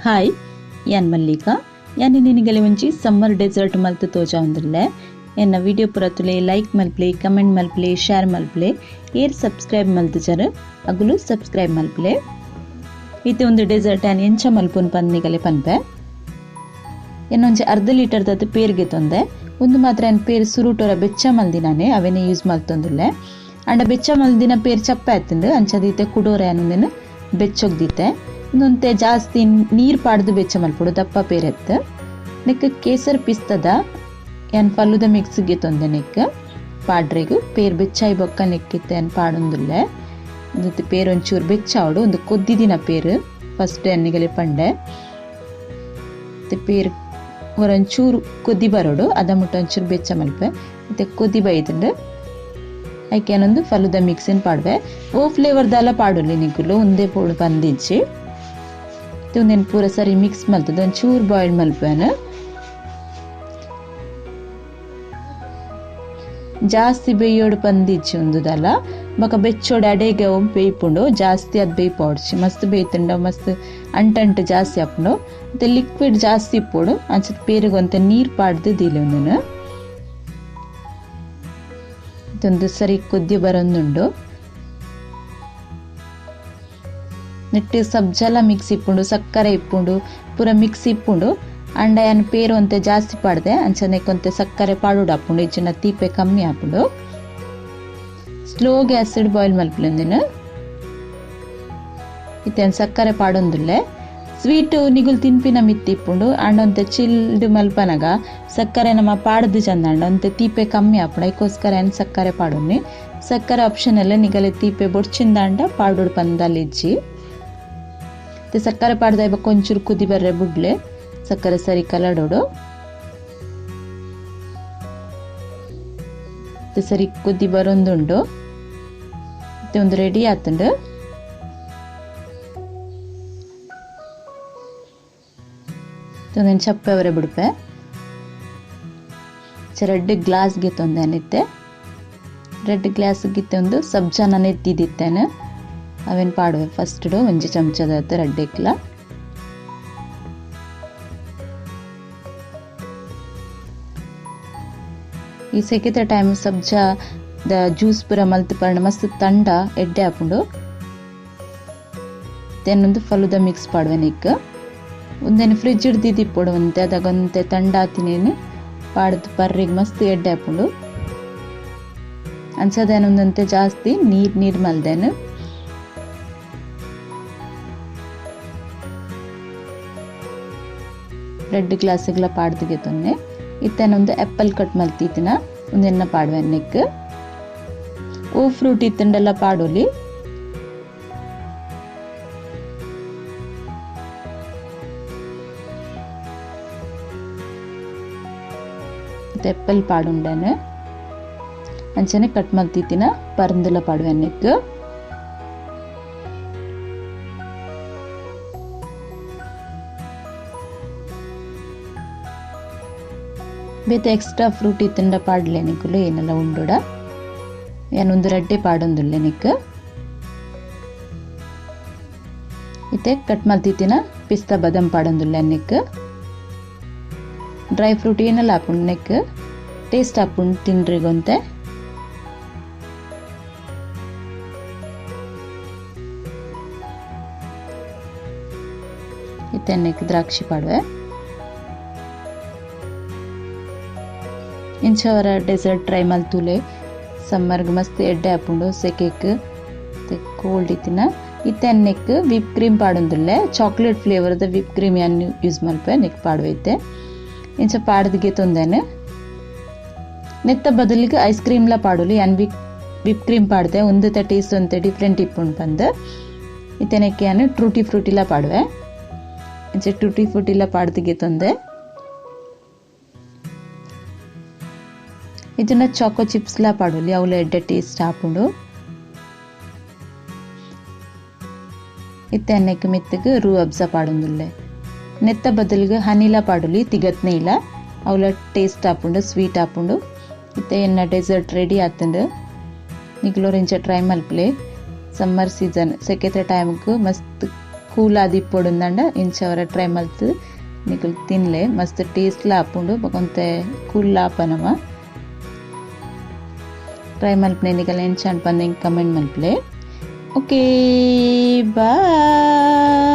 Hi ಯಾನ್ ಮಲ್ಲಿಕಾ ಯಾನ್ ನಿನಗಲೆ ಒಂಜಿ ಸಮ್ಮರ್ ಡೆಸರ್ಟ್ ಮಲ್ತು ತೋಜಾವುಂದುಲ್ಲೆ. ಎನ್ನ ವಿಡಿಯೋ ಪುರತುಲೆ ಲೈಕ್ ಮಲ್ಪ್ಲೆ, ಕಮೆಂಟ್ ಮಲ್ಪ್ಲೆ, ಶೇರ್ ಮಲ್ಪ್ಲೆ, ಏರ್ ಸಬ್ಸ್ಕ್ರೈಬ್ ಮಲ್ತುಜರ್ ಅಗುಲು ಸಬ್ಸ್ಕ್ರೈಬ್ ಮಲ್ಪ್ಲೆ. ಇತ್ತೆ ಒಂದು ಡೆಸರ್ಟ್ ಯಾನ್ ಎಂಚ ಮಲ್ಪುನ್ ಪಂದ್ ನಿಗಲೆ ಪನ್ಪೆ. ಎನ್ನೊಂಜಿ ಅರ್ಧ ಲೀಟರ್ ದತ್ತು ಪೇರ್ಗೆ ತೊಂದೆ. ಒಂದು ಮಾತ್ರ ಯಾನ್ ಪೇರ್ ಸುರುಟೊರ ಬೆಚ್ಚ ಮಲ್ದಿನಾನೆ ಅವೆನೆ ಯೂಸ್ ಮಲ್ತೊಂದುಲ್ಲೆ. ಅಂಡ ಬೆಚ್ಚ ಮಲ್ದಿನ ಪೇರ್ ಚಪ್ಪೆ ಆತುಂಡು ಅಂಚದೀತೆ ಕುಡೋರ ಯಾನ್ ಉಂದೆನ್ ಬೆಚ್ಚೊಗ್ದಿತ್ತೆ. ಉಂದೊಂತೆ ಜಾಸ್ತಿ ನೀರ್ ಪಾಡ್ದು ಬೆಚ್ಚ ಮಲ್ಪೊಡು ದಪ್ಪ ಪೇರೆತ್ತು. ನೆಕ್ ಕೇಸರ್ ಪಿಸ್ತದ ಯಾನ್ ಫಲೂದ ಮಿಕ್ಸ್ ಗೆತೊಂದೆ. ನೆಕ್ ಪಾಡ್ರೆಗು ಪೇರ್ ಬೆಚ್ಚಾಯಿ ಬೊಕ್ಕ ನೆಕ್ಕಿತ್ತೆ ಯಾನ್ ಪಾಡೊಂದುಲ್ಲೆ. ಉಂದೊಂತೆ ಪೇರ್ ಒಂಚೂರು ಬೆಚ್ಚಾವೊಡು. ಉಂದು ಕೊದ್ದಿದಿನ ಪೇರ್ ಫಸ್ಟ್ ಯಾನ್ ನಿಗಲೆ ಪಂಡೆ. ಪೇರ್ ಒಂಚೂರು ಕೊದ್ದಿ ಬರೋಡು ಅದ ಮುಟ್ಟ ಒಂಚೂರು ಬೆಚ್ಚ ಮಲ್ಪೆ. ಮತ್ತೆ ಕೊದ್ದಿ ಬೈದುಂಡು ಐಕೆ ಯಾನೊಂದು ಫಲೂದ ಮಿಕ್ಸಿನ್ ಪಾಡುವೆ. ಓ ಫ್ಲೇವರ್ ದಾಲ ಪಾಡೊಲಿ ನಿಕುಲು ಉಂದೇ ಪೋಡು ಪಂದಿಜ್ಜಿ. ಉಂದೆನ್ ಪೂರ ಸರಿ ಮಿಕ್ಸ್ ಮಲ್ತುದು ಒಂಚೂರು ಬಾಯ್ಲ್ ಮಲ್ಪುವೆನ್. ಜಾಸ್ತಿ ಬೇಯೋಡು ಪಂದಿಜ್ಜಿ ಉಂದುದಲ್ಲ ಬೊಕ ಬೆಚ್ಚೋಡು ಅಡೆಗೆ ಬೇಯ್ಪುಂಡು. ಜಾಸ್ತಿ ಅದು ಬೇಯ್ಪೋಡ್ಚಿ ಮಸ್ತ್ ಬೇಯ್ತುಂಡ ಮಸ್ತ್ ಅಂಟಂಟು ಜಾಸ್ತಿ ಆಪುಂಡು. ಮತ್ತೆ ಲಿಕ್ವಿಡ್ ಜಾಸ್ತಿ ಇಪ್ಪೊಡು ಅಂಚ ಪೇರುಗ್ ಒಂತೆ ನೀರ್ ಪಾಡ್ದು ದೀಲೆ ಉಂದೆನ್. ಒಂದು ಸರಿ ಕೊದ್ದಿ ಬರೊಂದುಂಡು. ನೆಟ್ಟ್ ಸಬ್ಜಲ ಮಿಕ್ಸ್ ಇಪ್ಪುಂಡು, ಸಕ್ಕರೆ ಇಪ್ಪುಂಡು, ಪೂರ ಮಿಕ್ಸ್ ಇಪ್ಪುಂಡು. ಅಂಡ ಯಾನ್ ಪೇರು ಒಂತೆ ಜಾಸ್ತಿ ಪಾಡ್ದೆ ಅಂಚನೆ ಒಂತೆ ಸಕ್ಕರೆ ಪಾಡೋಡು ಆಪುಂಡು, ಇಜ್ಜಿಂಡ ತೀಪೆ ಕಮ್ಮಿ ಆಪುಂಡು. ಸ್ಲೋ ಗ್ಯಾಸ್ ಬಾಯ್ಲ್ ಮಲ್ಪುಲೆ ಉಂದೆನ್. ಇತ್ತೆ ಸಕ್ಕರೆ ಪಾಡೊಂದುಲ್ಲೆ. ಸ್ವೀಟ್ ನಿಗುಲ್ ತಿನ್ಪಿನ ಮಿತ್ತ್ ಇಪ್ಪುಂಡು. ಅಂಡ ಒಂತೆ ಚಿಲ್ಡ್ ಮಲ್ಪನಗ ಸಕ್ಕರೆ ನಮ್ಮ ಪಾಡ್ದು ಚಂದ ಒಂತೆ ತೀಪೆ ಕಮ್ಮಿ ಆಪುಂಡು. ಐಕೋಸ್ಕರ ಯಾನ್ ಸಕ್ಕರೆ ಪಾಡೊನ್ನಿ. ಸಕ್ಕರೆ ಆಪ್ಷನ್ ಅಲ್ಲ ನಿಗಲೆ ತೀಪೆ ಬೊಡ್ಚಿಂದಾಂಡ ಪಾಡೋಡು ಪಂದಲ್ಲಿಜ್ಜಿ. ಸಕ್ಕರೆ ಪಾಡ್ದ ಬೊಕ್ಕ ಒಂಚೂರು ಕುದಿ ಬರ್ರೆ ಬುಡ್ಲೆ ಸಕ್ಕರೆ ಸರಿ ಕಲಡೋಡು. ಸರಿ ಕುದಿ ಬರೊಂದುಂಡು. ಮತ್ತೆ ಒಂದು ರೆಡಿ ಆತುಂಡು. ಒಂದೊಂದು ಚಪ್ಪೆ ಅವರೆ ಬಿಡ್ಪೆ. ರೆಡ್ ಗ್ಲಾಸ್ ಗೆತ್ತೊಂದು ಅನಿತ್ತೆ. ರೆಡ್ ಗ್ಲಾಸ್ ಗಿತ್ತೆ ಒಂದು ಸಬ್ಜಾನ ಎತ್ತಿದಿತ್ತೇನೆ ಅವೇನು ಪಾಡುವೆ ಫಸ್ಟ್ ಒಂಜಿ ಚಮಚದ ರೆಡ್ ಎಕ್ಲ. ಈ ಸೆಕೆತ ಟೈಮ್ ಸಬ್ಜಾ the juice ಪೂರ ಮಲ್ತ್ ಪರ್ಣ ಮಸ್ತ್ ತಂಡ ಎಡ್ಡೆ ಆಪುಂಡು. ತೆನ್ನೊಂದು ಫಲೂದ ಮಿಕ್ಸ್ ಪಾಡುವೆ ನೆಕ್. ಒಂದೇನು ಫ್ರಿಜ್ ಹಿಡ್ದಿದ್ದಿಪ್ಪೊಡು ಒಂತೆ ಅದಾಗೊಂತೆ ತಂಡ ಆತಿನೇನು ಪಾಡ್ದು ಪರ್ರಿಗೆ ಮಸ್ತ್ ಎಡ್ಡೆ ಆಪುಂಡು. ಅಂಚದೇನೊಂದಂತೆ ಜಾಸ್ತಿ ನೀರು ನೀರು ಮಲ್ದೇನು. ರೆಡ್ ಗ್ಲಾಸ್ಗಳ ಪಾಡ್ದಿಗೆ ತೊನ್ನೆ. ಇತ್ತೇನೊಂದು ಆ್ಯಪಲ್ ಕಟ್ ಮಲ್ತಿತ್ತಿನ ಒಂದೆನ್ನ ಪಾಡುವೆ ನೆಕ್. ಓ ಫ್ರೂಟ್ ಇತ್ತಂಡೆಲ್ಲ ಪಾಡೊಲಿ. ಆ್ಯಪಲ್ ಪಾಡುಂಡೇನೆ ಅಂಚನೆ ಕಟ್ ಮಲ್ತಿತ್ತಿನ ಪರಂದುಲ ಪಾಡುವೆ ನೆಕ್. ಬೇತೆ ಎಕ್ಸ್ಟ್ರಾ ಫ್ರೂಟ್ ಇತ್ತಂಡ ಪಾಡ್ಲೆ ನಿಕುಲು ಏನೆಲ್ಲ ಉಂಡುಡ. ಯಾನೊಂದು ರಡ್ಡೆ ಪಾಡೊಂದುಲ್ಲೆ ನೆಕ್. ಇತ್ತೆ ಕಟ್ ಮಲ್ತಿತ್ತಿನ ಪಿಸ್ತಾ ಬಾದಾಮ್ ಪಾಡೊಂದುಲ್ಲೆ neck. Dry fruit ಏನೆಲ್ಲ ಆಪುಂಡು ನೆಕ್ ಟೇಸ್ಟ್ ಆಪುಂಡು ತಿನ್ರಿಗೊಂತೆ. ಇತ್ತೆ ನೆಕ್ ದ್ರಾಕ್ಷಿ ಪಾಡುವೆ. ಇಂಚವರ ಡೆಸರ್ಟ್ ಟ್ರೈ ಮಲ್ತುಲೆ. ಸಮ್ಮರ್ಗ್ ಮಸ್ತ್ ಎಡ್ಡೆ ಆಪುಂಡು ಸೆಕೆಕ್ ಕೋಲ್ಡ್ ಇತ್ತಿನ. ಇತ್ತೆ neck whip cream ಪಾಡೊಂದುಲ್ಲೆ. Chocolate ಫ್ಲೇವರ್ದ whip cream ಯಾನ್ ಯೂಸ್ ಮಲ್ಪೆ ನೆಕ್ ಪಾಡುವೆ ಇತ್ತೆ. ಇಂಚ ಪಾಡ್ದಿಗೆ ತೊಂದೇನೆ. ನೆತ್ತ ಬದಲಿಗೆ ಐಸ್ ಕ್ರೀಮ್ಲ ಪಾಡೊಲಿ. ಯಾನ್ ವಿಪ್ ಕ್ರೀಮ್ ಪಾಡ್ದೆ ಒಂದೆತ ಟೇಸ್ಟ್ ಒಂತೆ ಡಿಫ್ರೆಂಟ್ ಇಪ್ಪುಂಡು ಪಂದ್. ಇತ್ತೆ ನೆಕ್ ಯಾನ್ ಟ್ರೂಟಿ ಫ್ರೂಟಿಲ ಪಾಡುವೆ. ಇಂಚ ಟೂಟಿ ಫ್ರೂಟಿಲ ಪಾಡ್ದಿಗೆ ತೊಂದೆ. ಇದನ್ನ ಚಾಕೋ ಚಿಪ್ಸ್ಲ ಪಾಡೊಲಿ ಅವಲ ಎಡ್ಡೆ ಟೇಸ್ಟ್ ಆಪುಂಡು. ಇತ್ತೆ ನೆಕ್ ಮೆತ್ತಗೆ ರೂ ಅಬ್ಜ ಪಾಡೊಂದುಲ್ಲೆ. ನೆತ್ತ ಬದಲಿಗೆ ಹನಿಲ ಪಾಡೊಲಿ ತಿಗತ್ನೆ ಇಲ್ಲ ಅವಲ ಟೇಸ್ಟ್ ಆಪುಂಡು ಸ್ವೀಟ್ ಆಪುಂಡು. ಇತ್ತೆ ಎನ್ನ ಡೆಸರ್ಟ್ ರೆಡಿ ಆತುಂಡು. ನಿಕ್ಲೋರ್ ಇಂಚ ಟ್ರೈ ಮಲ್ಪಲೆ. ಸಮ್ಮರ್ ಸೀಸನ್ ಸೆಕೆತ ಟೈಮ್ಗೆ ಮಸ್ತ್ ಕೂಲ್ ಆದಿಪ್ಪೊಡುಂದಂಡ ಇಂಚ ಒರ ಟ್ರೈ ಮಲ್ತ್ ನಿಕುಲು ತಿನ್ಲೆ ಮಸ್ತ್ ಟೇಸ್ಟ್ ಲ ಆಪುಂಡು ಬೊಕ ಒಂತೆ ಕೂಲ್ ಆಪ ನಮ. ಟ್ರೈ ಮಲ್ಪುನೆ ನಿಕಲ್ ಎಂಚ ಪಂದ್ ಎಂಕ್ ಕಮೆಂಟ್ ಮಲ್ಪುಲೆ. Okay bye.